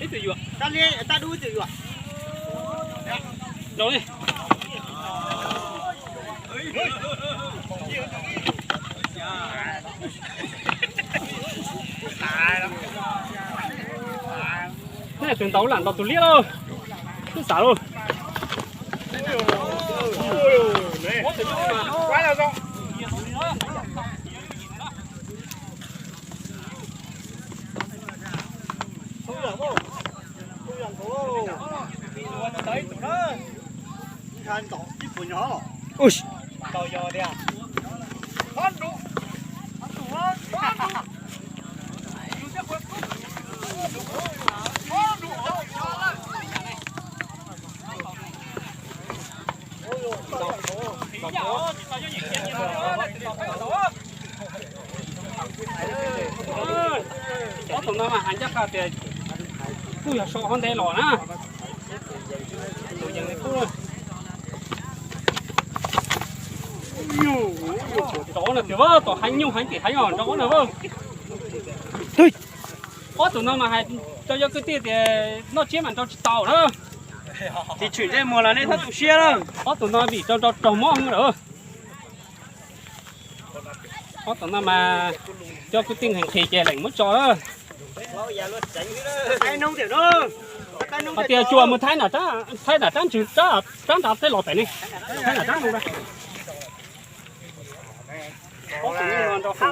Ib tug yuam. Tab li, tab dub ib tug yuam. Rau li. Nej tus ntaus lam ntaus tus liab lauj. Twb xav lauj. Ob tug no mas hais ncaj qha tias kuj yog so hov ntev los na. Tus yees kuj rau na tias tom heev nyuj heev tim heev os nrau na. Ob tug no mas hais rau cov kwv tij tias noj tsiab mas nrau tsis tau na. Tsis tshwm ntsej muag los nej txhob tu siab na. Ob tug no vim rau nrau raug mob lawm. Ob tug no mas cov kwv tij nqhis nqhis ces leem muab tso lawm. Hais tias tsuas mus thaib nram rab ntswg, rab nrad tej los pem ne. Thaib nram rab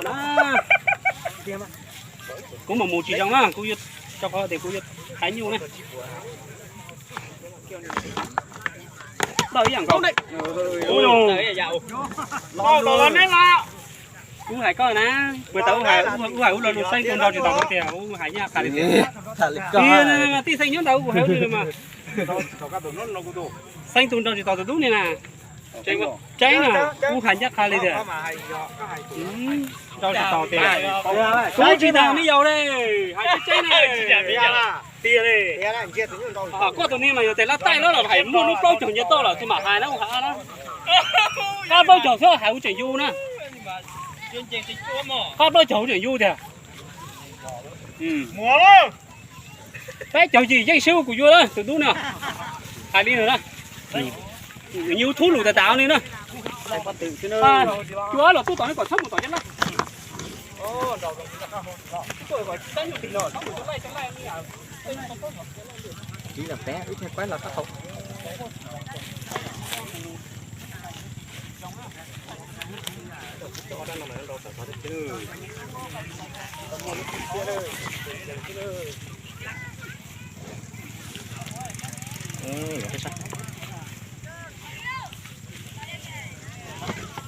no. Kuv mus mus tsis zoo na, kuv rau qhov tias kuv yuav thaib nyuj na. Tau ib yam nkaus. Kuv hais koj na, puas tau wb hais, wb hais wb lo lus xeeb tug nrau tsis tau tiag, wb hais nyaj qha li tiag. Tij xeeb nyob ntawd kuv hais wb li mas. Xeeb tug nrau tsis tau tus dub ni na. Tseeb na, wb hais nyaj qha li tiag. Nrau tsis tau tiag. Kuv tsis dag me yaus li, hais tseeb tseeb na. Tiag li. Koj tus niag mas yog tes laj taij loj los hais muaj hnub plaub caug nce toj lawm tus mam hais na, wb hais na. Qab plaub caug xwb hais wb tseem yus na. Qab plaub caug wb tseem yus tiag. Peb caug yim yeej sib ua kuv yuav na tus dub na. Hais li na. Nws thub lus tas tas li na. Cua los tub tom li kom txhob mus tom cov laj.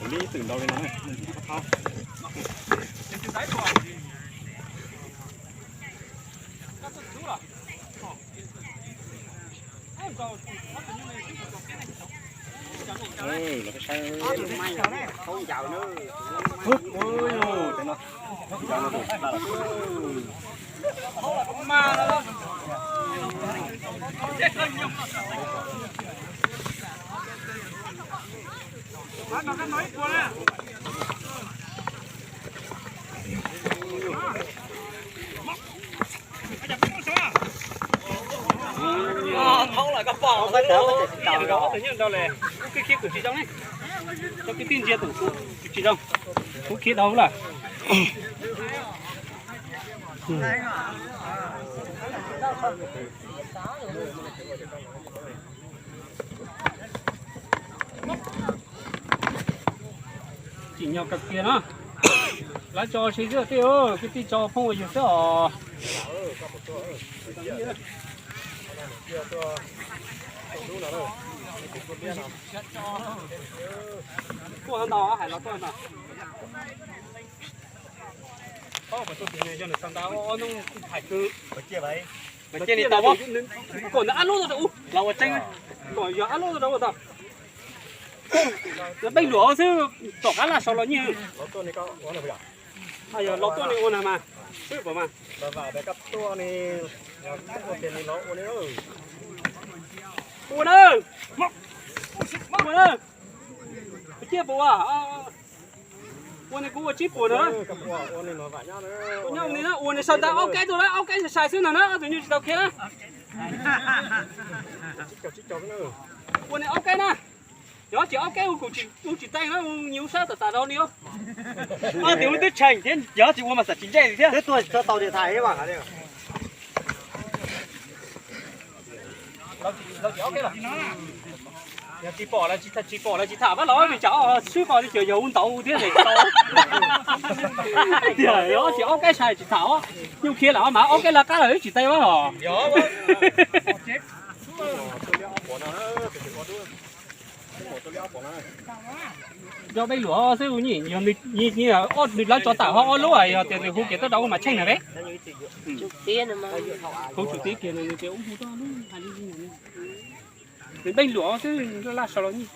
Li twm ntaus li no. Thoob lawm koj pom. Tsis zoo, kuv khiav tsis zoo, kuv khiav dhau lawm. Tsim nyog kawg kiag na. Lawv tso si xwb tij, kwv tij tso phooj ywg xwb os. Tuaj ntau hais los tuaj ntau. Yog nws tau nta ob hnub hais kwv. Mas cia li tau, kom nws ab lub rau ub los ua tseeb, kom yog ab lub rau ua tau. Peb luam xwb, tom qab laj sau los nyiaj. Yog los tuaj ni ua na mas, xwb pom mas. Ua na, ua na, ciaj pua. Ua nws kuv ua tsib puas no. Nyob ua nws sau ntawv ob kab tuaj na, ob kab sai sai xwb no na, ob tug nyuj tsis tau khiav na. Ua nws ob kab na. Yog tsis ob kab ua kuv tsis teej na, nyias ua sab tam tas rau li. Ob tug ua twb tshee thiab, yog tsis ua mas xam tsis ntse thiab. Twb tuaj tsis tau tias tham ib vas li. Yog tsis pom los tsis tham, pab los vim tsam swb qos li ces yog ua ntaub thiab tau. Tias yog tsis ob kab sai tsis tham, nyuj khiav lawm mas ob kab laj qab lawm tsis teej os. Yog peb luam xwb, nws lawv tso tawm ho ob lub, yog tias nws hu kiag tuaj rau mas tsheej na peb. Hu tsum tib kiag nws tias ub hu tuaj lub hais li. Nws peb luam xwb, laj laj sau los nyuj.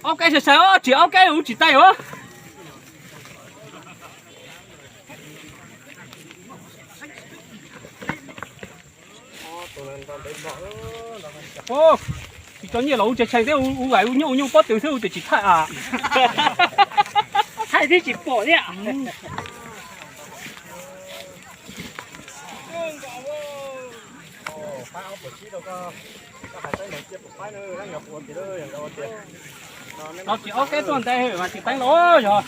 Ob kab sai sai os, tsis ob kab ua tsis teej os. Tsis tso nyiaj los ua tshee tshee thiab, ua nyuj ua nyuj pob tw xwb ua tias tsis thaij a. Thaij thiab tsis pom thiab. Los tsis ob kab tuaj ntev mas tsis teeb los yog.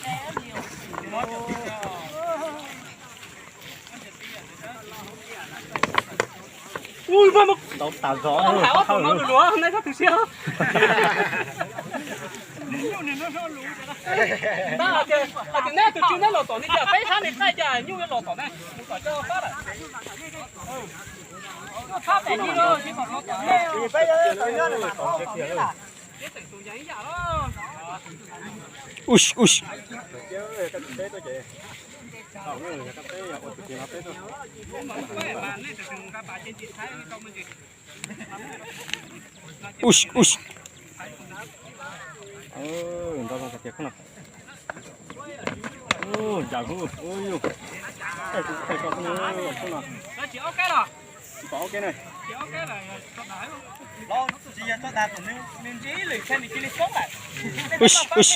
Ntau tas zog. Hais ob tug no lus luav neb txhob tu siab. Tab hais tias neb tus tswv neb los tom ne, cas peb sab ne, qaij cas nyuj yuav los tom ne, mus tom coj pab lawm. Pab pem li los tsis kom los tom ne. Ub ub. Ub ub. Nrog zoo tias khub no. Ub, yam hub, ub yus. Tsis pom ob kab los? Tsis pom ob kab na. Tsis yog tso tas tus nws ntsib lwm tshee nws cia li poob lawm. Ub ub.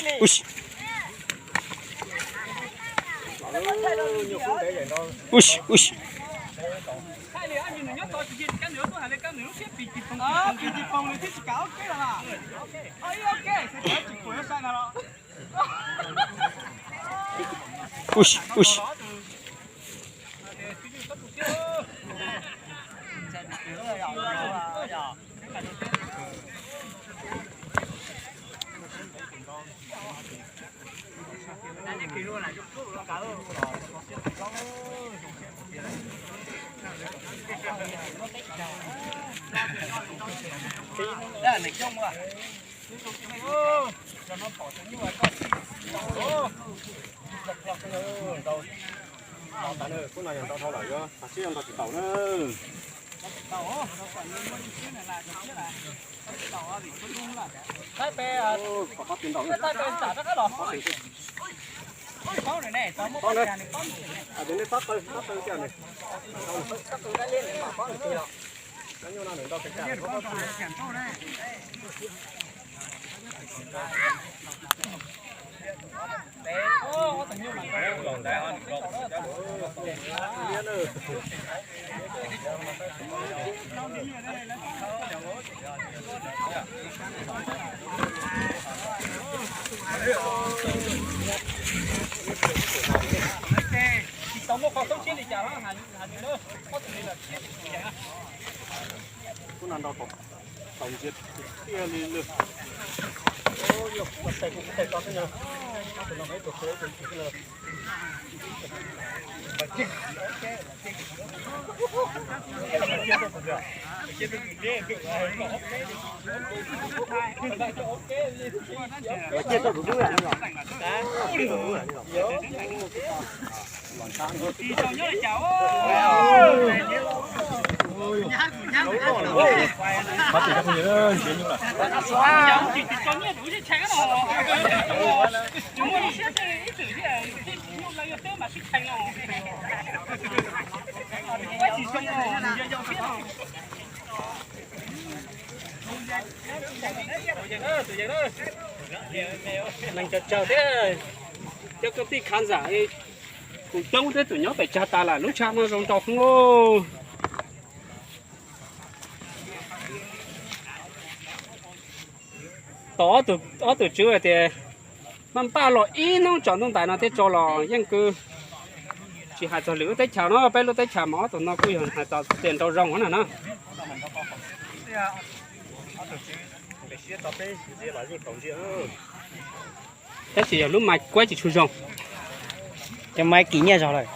Ub ub. Pis tis poos nws thiaj tsis kam ob kab los. Ob ib ob kab xwb, tsis pum yuav sai ntag los. Ub ub. Khub no yog ntau dhau lawm, yog tas sib nto tsis taus na. Tsis tau muaj qhov txoob siab li cas, hais li na, ob tug li lawm siab tsis tau yeem na. Kuv no nrau tau ntsia tiag li lawm. Ua yog kuv ua tes kuv ua tes tso xwb na. Ob tug no mas ib tug qhia ib tug tsis xwb na. Neeg tsawg tsawg thiab, cov kwv tij khab ntxawm, kuv coob thiab, tus nyob pem tsag tas lawm, lub tshav no zoo nraug heev lauj. Tos ob tug tswv tias, mas npaj los ib hnub tsaus ntuj ntais no thiaj tso los yeej kwv. Tsis hais txog lwm lub teb chaws no, peb lub teb chaws mas ob tug no kuj yog hais tias nraug zoo na na. Tab sis yog lub mais kuab tsis tshua zoo. Cov mais kim nyiaj zog lawm.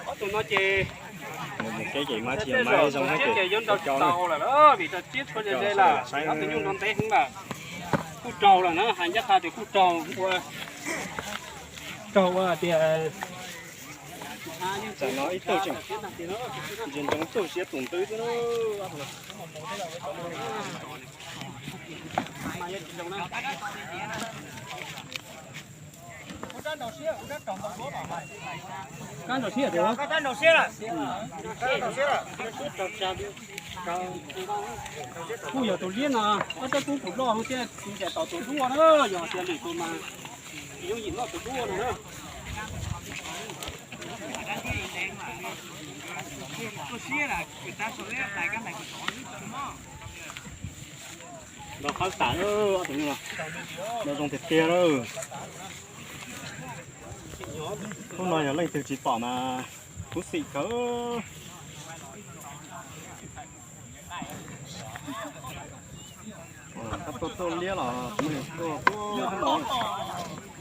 Ob tug no ces mus mus kev ces mas tsis yog mais zoo thiab ces yuav nrau tsis tau lawm, vim rau tsiab tshuav ze ze lawm, ob tug nyuj nrau ntev heev lawm. Kuj raug lawm na, hais ncaj qha tias kuj raug ua, raug ua tias, tsam no ib tug tseem ntsia ntsoov tug siab tus ntwb xwb na. Kuj yog tus liab no, ob tug kuj loj heev thiab, ntiam tau tus duab na, yog tias lwm tus mas yooj yim noj tus duab no na. Nrau qhawv tas, ob tug no zoo tiag tiag lawm. Hnub no yog leej twg tsis pom mas khuv xim kawg.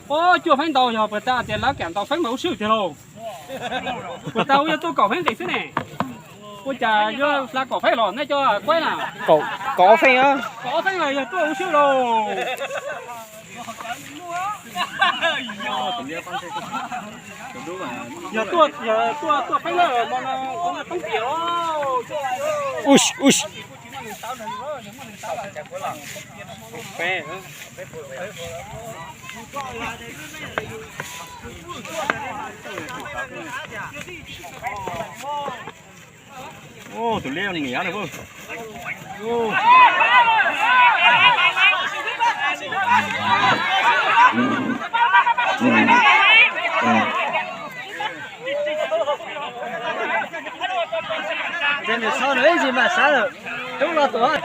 Ob, cuaj feeb ntau yog puas tas tias lawv kam ntaus feeb mas ua swj tiag lauj. Puas tas ua yog tuaj kaum feeb nqis xwb ne? Ua cas yuav hla kaum feeb los nej cov kuab na? Kaum feeb, kaum ob feeb los yog tuaj ua swj lauj. Yog tuaj, yog tuaj, tuaj feeb lawm no, poob tiag. Tus liab niam na. Ces nws txhob nws ib ntsis mas sawv lawm, rub los tuaj.